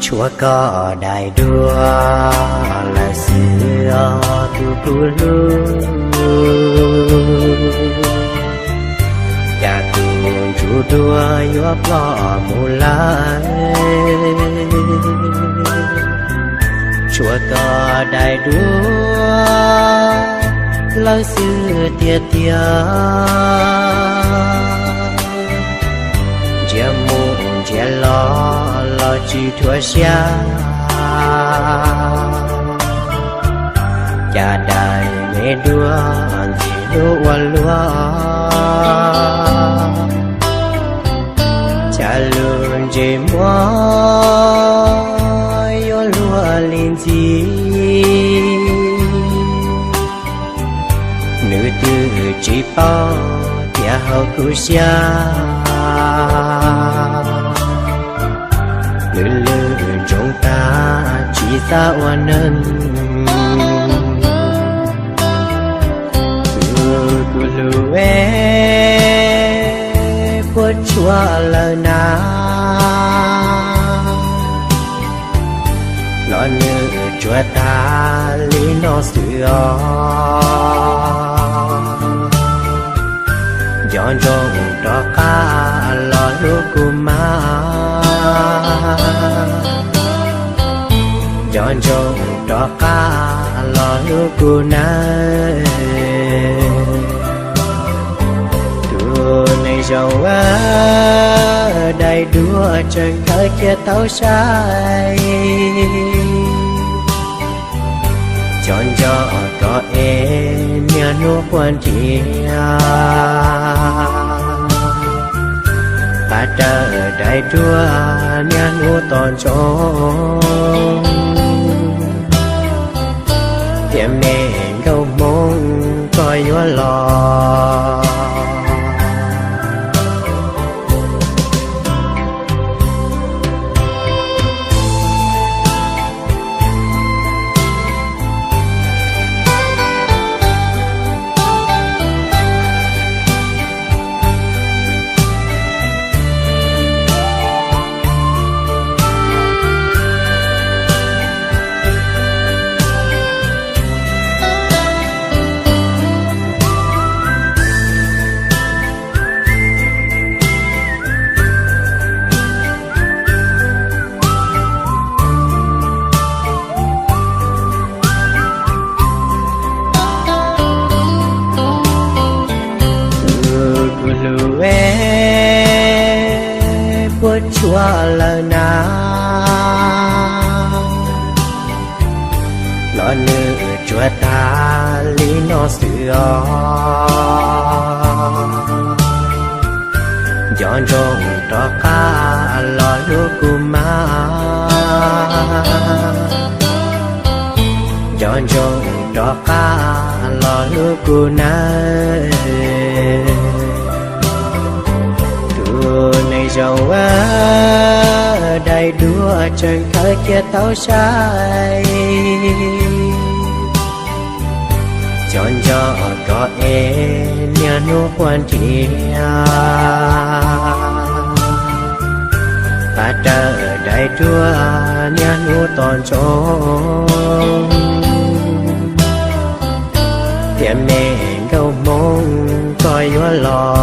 Tshuav koj daim duab lawm xwb os tus kuv hlub, cas tus ntsuj duab yuav ploj mus lawm. Tshuav koj daim duab lawm xwb tiag tiag, ntsia mus ntsia los los tsis dhuav siab, cas daim me duab ntxim hlub ua luaj, cas lub ntsej muag yuav luag li ntxim. Nws twb tsis paub tias hauv kuv siab, nws lwm ntsoov tag tsis xav ua neeg. Tus kuv hlub es, puas tshuav lawm na, los nws tsuas tag li no xwb os. Nco ntsoov rov qab los hlub kuv mas, nco ntsoov rov qab los hlub kuv nawb. Tus neeg zoo, daim duab tseem khawb kiag tau sai, cov nco koj es niaj hnub quaj nrhiav, pab rawm daim duab niaj hnub tos ntsoov, tiam me nkauj hmoob koj yuav los. Tus kuv hlub es, puas tshuav lawm na, los nws tsuas tag li no xwb os. Nco ntsoov rov qab los hlub kuv mas, nco ntsoov rov qab los hlub kuv nawb. Tus neeg zoo, daim duab tseem khawb kiag tau sai, cov nco koj es niaj hnub quaj nrhiav, pab rawm daim duab niaj hnub tos ntsoov, tiam me nkauj hmoob koj yuav los.